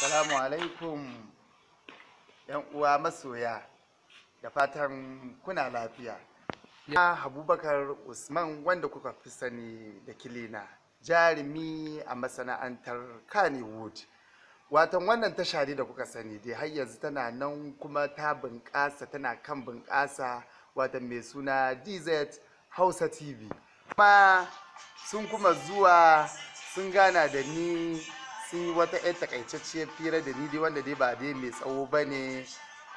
Assalamu alaikum ‘yan uwa masoya, da fatan kuna lafiya. Ya Abubakar Usman wanda kuka fi sani da Kilina, jarumi a masana'antar Kannywood. Watan wannan tasha ne da kuka sani dai har yanzu tana nan kuma ta bunƙasa, tana kan bunƙasa, watan mai suna DZ Hausa TV. Kuma sun kuma zuwa sun gana da ni, sun yi wata 'yar takaitacciyar fira da ni dai wanda dai ba dai mai tsawo ba ne,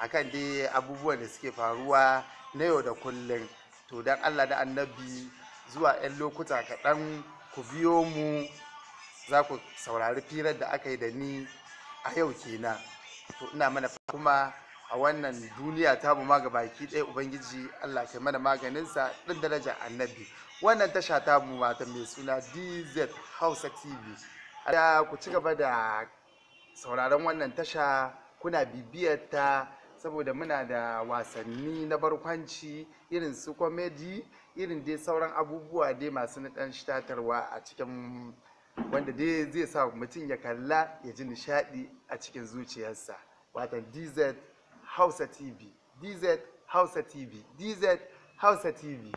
akan dai abubuwan da suke faruwa na yau da kullum. To don Allah da Annabi, zuwa 'yan lokuta kaɗan ku biyo mu, za ku saurari firar da aka yi da ni a yau kenan. To ina mana kuma a wannan duniya ta mu ma baki ɗaya, Ubangiji Allah kai mana maganinsa ɗin darajar Annabi. Wannan tasha ta mu mata mai suna DZ Hausa TV. Da ku ci gaba da sauraron wannan tasha, kuna bibiyar ta, saboda muna da wasanni na barkwanci irin su comedy, irin dai sauran abubuwa dai masu ɗan shitatarwa a cikin wanda dai zai sa mutum ya kalla ya ji nishaɗi a cikin zuciyarsa. Watan DZ Hausa TV, DZ Hausa TV, DZ Hausa TV.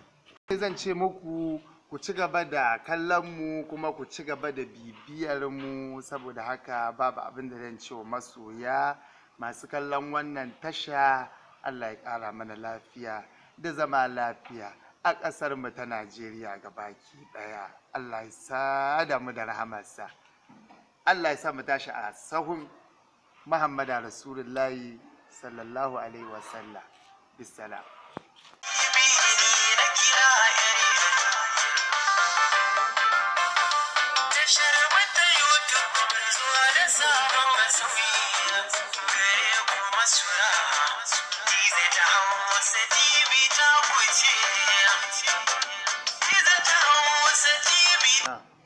Zan ce muku ku ci gaba da kallon mu kuma ku ci gaba da bibiyar mu. Saboda haka babu abin da zan ce wa masoya masu kallon wannan tasha, Allah ya ƙara mana lafiya da zama lafiya a ƙasar mu ta Najeriya gabaki ɗaya. Allah ya sada mu da rahamarsa, Allah ya sa mu tashi a sahun Muhammadu Rasulullahi sallallahu alaihi wasallam. Bisalam.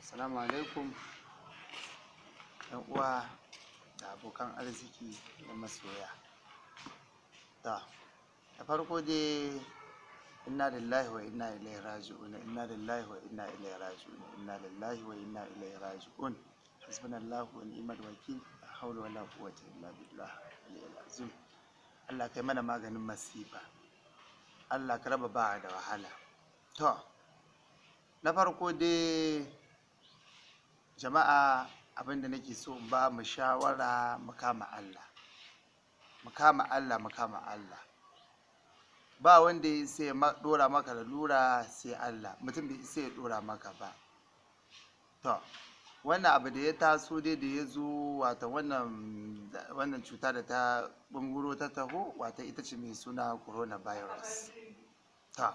Assalamu alaikum ‘yan uwa da abokan arziki da masoya. Da farko dai, inna lillahi wa inna ilaihi raji'un, inna lillahi wa inna ilaihi raji'un, inna lillahi wa inna ilaihi raji'un. Hasbunallahu wa ni'mal wakil, la hawla wala quwwata illa billah aliyyil azim. Allah kai mana maganin masifa, Allah ka raba ba da wahala. To na farko dai jama'a, abinda nake so in ba mu shawara, mu kama Allah, mu kama Allah, mu kama Allah. Ba wanda ya sai dora maka lalura sai Allah, mutum bai sai ya dora maka ba. To wannan abu da ya taso dai da ya zo, wata wannan cuta da ta bunguro ta taho, wata ita ce mai suna coronavirus. To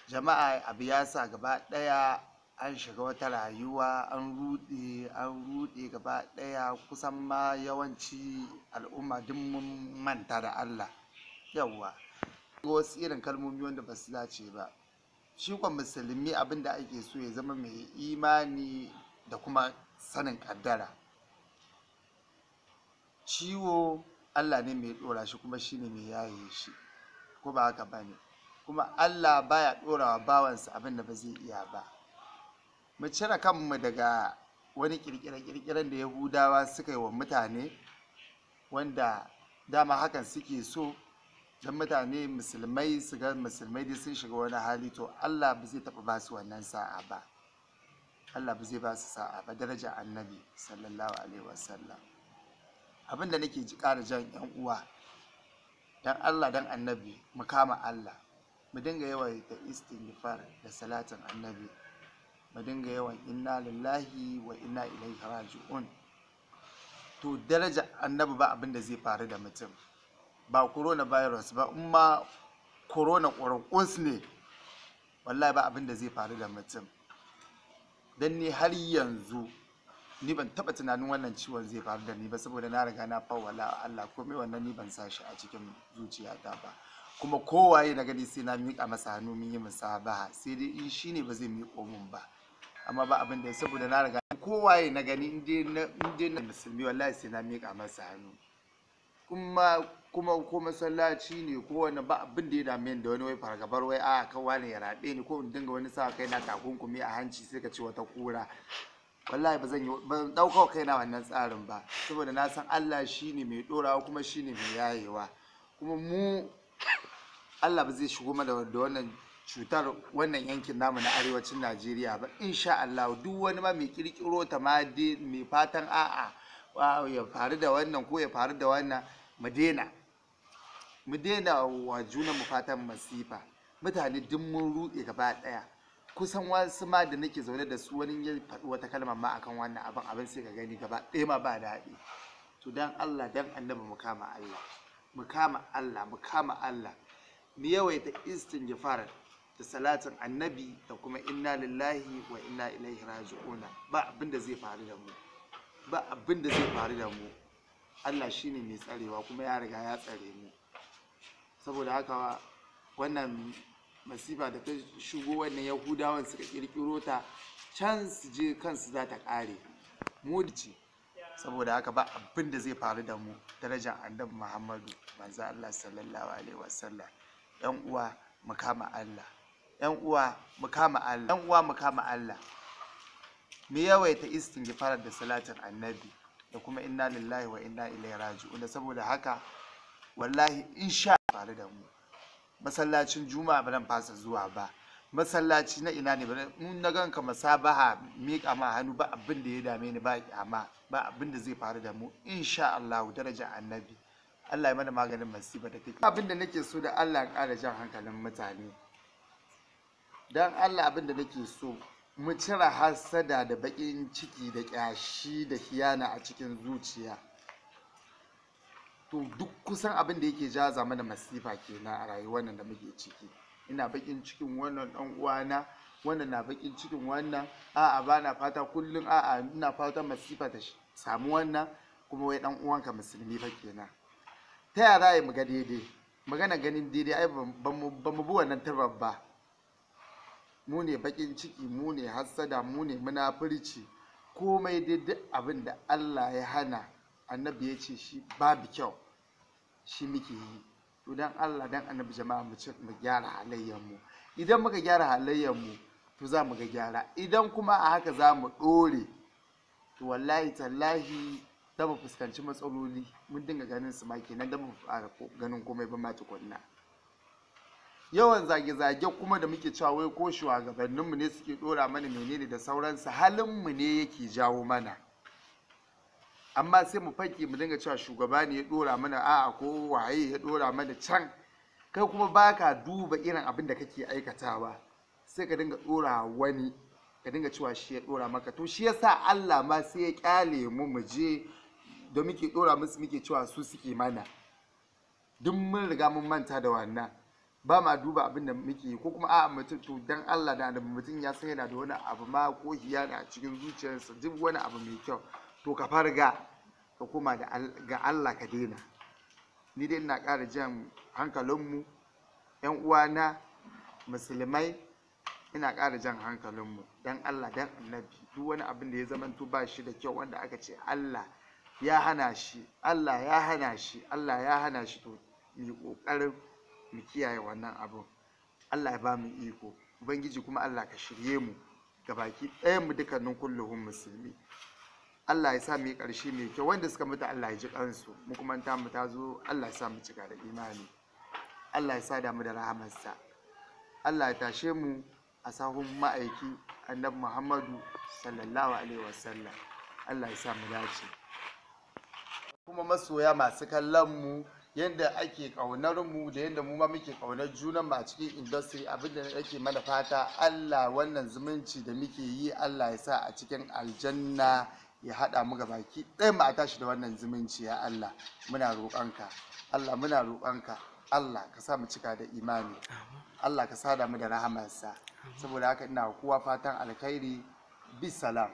jama'a, abu ya sa gaba ɗaya an shiga wata rayuwa, an ruɗe, an ruɗe gaba ɗaya. Kusan ma yawanci al'umma duk mun manta da Allah. Yawwa, wasu irin kalmomi wanda ba su dace ba. Shi kuwa musulmi abin da ake so ya zama mai imani da kuma sanin kaddara. Ciwo Allah ne mai ɗora shi kuma shine mai yaye shi, ko ba haka ba ne? Kuma Allah baya ɗora wa bawansa abin da ba zai iya ba. Mu cire kanmu daga wani kirkire-kirkiren da Yahudawa suka yi wa mutane, wanda dama hakan suke so don mutane musulmai su ga musulmai dai sun shiga wani hali. To Allah ba zai taɓa ba su wannan sa'a ba, Allah ba zai ba su sa'a ba, daraja Annabi sallallahu alaihi wasallam. Abin da nake ji ƙara jan yan uwa, dan Allah dan Annabi mu kama Allah, mu dinga yawaita istighfar da salatin Annabi, mu dinga yawan inna lillahi wa inna ilaihi raji'un. To daraja Annabi ba abin da zai faru da mutum, ba coronavirus ba, in ma corona ƙwarƙus ne, wallahi ba abin da zai faru da mutum. Dan ni har yanzu ni ban taɓa tunanin wannan ciwon zai faru da ni ba, saboda na riga na fawwala Allah komai. Wannan ni ban sa shi a cikin zuciyata ba. Kuma kowaye na gani sai na miƙa masa hannu mun yi musabaha, sai dai in shi ne ba zai miƙo mun ba, amma ba abin da, saboda na riga kowaye na gani in dai na musulmi, wallahi sai na miƙa masa hannu. Kuma ko masallaci ne ko wani, ba abin da ya dame ni da wani wai fargabar wai a kan wani ya rabe ni, ko in dinga wani sa kai na takunkumi a hanci sai ka ce wata kura. Wallahi ba zan yi, ban ɗauka kaina wannan tsarin ba, saboda na san Allah shine mai ɗorawa kuma shine mai yayewa. Kuma mu Allah ba zai shigo mana da wannan cutar wannan yankin namu na arewacin Najeriya ba, insha Allah. Duk wani ma mai kirkiro ta ma dai mai fatan a'a ya faru da wannan ko ya faru da wannan, mu daina, mu daina wa junan mu fatan masifa. Mutane duk mun ruɗe gaba ɗaya. Kusan wasu ma da nake zaune da su, wani ya faɗi wata kalma ma akan wannan abin sai ka gani gaba ɗaya ma ba daɗi. To dan Allah dan Annabi mu kama Allah, mu kama Allah, mu kama Allah, mu yawaita istighfar da salatin Annabi da kuma inna lillahi wa inna ilaihi raji'una. Ba abin da zai faru da mu, ba abin da zai faru da mu. Allah shine mai tsarewa kuma ya riga ya tsare mu. Saboda haka wannan masifa da ta shigo, wannan Yahudawan suka kirkiro ta, can su je kansu za ta kare mu ce. Saboda haka ba abin da zai faru da mu, darajar Annabi Muhammadu manzo Allah sallallahu alaihi wasallam. Yan uwa mu kama Allah, yan uwa mu kama Allah, yan uwa mu kama Allah, mu yawaita istighfar da salatin Annabi da kuma inna lillahi wa inna ilaihi raji'un. Saboda haka wallahi insha Allah faru da mu. Masallacin Juma'a ba zan fasa zuwa ba, masallaci na ina ne ba in na ganka masabaha miƙa ma hannu, ba abin da ya dame ni, ba kyama, ba abin da zai faru da mu insha Allah, darajar Annabi. Allah ya mana maganin masifa da take. Abin da nake so da Allah ya ƙara jan hankalin mutane, dan Allah abin da nake so, mu cire hasada da baƙin ciki da ƙyashi da hiyana a cikin zuciya. To duk kusan abin da yake jaza mana masifa kenan a rayuwar nan da muke ciki. Ina baƙin cikin wannan ɗan uwana, wannan na baƙin cikin wannan, a'a ba na fata kullum, a'a ina fatan masifa ta samu wannan, kuma wai ɗan uwanka musulmi fa kenan. Ta yaya za a yi mu ga daidai? Magana ganin daidai ai ba mu bi wannan turbar ba. Mu ne baƙin ciki, mu ne hassada, mu ne munafurci, komai dai duk abin da Allah ya hana, Annabi ya ce shi babu kyau, shi muke yi. To dan Allah dan Annabi jama'a mu ci mu gyara halayyar mu. Idan muka gyara halayyar mu to za mu ga gyara. Idan kuma a haka za mu ɗore, to wallahi tallahi za mu fuskanci matsaloli. Mun dinga ganin su ma kenan da mu fara ganin komai ba ma tukunna. Yawan zage-zage kuma da muke cewa wai ko shugabanninmu ne suke ɗora mana menene da sauransu, halinmu ne yake jawo mana. Amma sai mu fake mu dinga cewa shugaba ne ya ɗora mana, a'a ko waye ya ɗora mana can. Kai kuma baka duba irin abin da kake aikatawa, sai ka dinga ɗora wani, ka dinga cewa shi ya ɗora maka. To shi yasa Allah ma sai ya kyale mu, mu je da muke ɗora musu muke cewa su suke mana. Duk mun riga mun manta da wannan, ba ma duba abin da muke yi. Ko kuma a'a mutum, to dan Allah da Annabi mutum ya san yana da wani abu ma ko hiyana a cikin zuciyarsa, duk wani abu mai kyau, to ka farga ka koma ga Allah ka daina. Ni dai ina ƙara jan hankalinmu ƴan uwana musulmai, ina ƙara jan hankalinmu dan Allah dan Annabi, duk wani abin da ya zamanto ba shi da kyau wanda aka ce Allah ya hana shi, Allah ya hana shi, Allah ya hana shi, to mu yi ƙoƙarin mu kiyaye wannan abun. Allah ya ba mu iko. Ubangiji kuma Allah ka shirye mu gabaki ɗayan mu dukkanin kulluhun musulmi. Allah ya sa mu yi ƙarshe mai kyau. Wanda suka mutu Allah ya ji kansu, mu kuma ta mu ta zo Allah ya sa mu cika da imani. Allah ya sa da mu da rahamarsa. Allah ya tashe mu a sahun ma'aiki Annabi Muhammadu sallallahu alaihi wasallam. Allah ya sa mu dace. Kuma masoya masu kallon mu, yadda ake ƙaunar mu da yadda mu ma muke ƙaunar junan mu a cikin industry, abinda yake mana fata Allah wannan zumunci da muke yi Allah ya sa a cikin aljanna ya haɗa mu gabaki ɗaya mu a tashi da wannan zumunci. Ya Allah muna roƙonka, Allah muna roƙonka, Allah ka sa mu cika da imani, Allah ka sada mu da rahamarsa. Saboda haka ina kowa fatan alkhairi. Bisalam.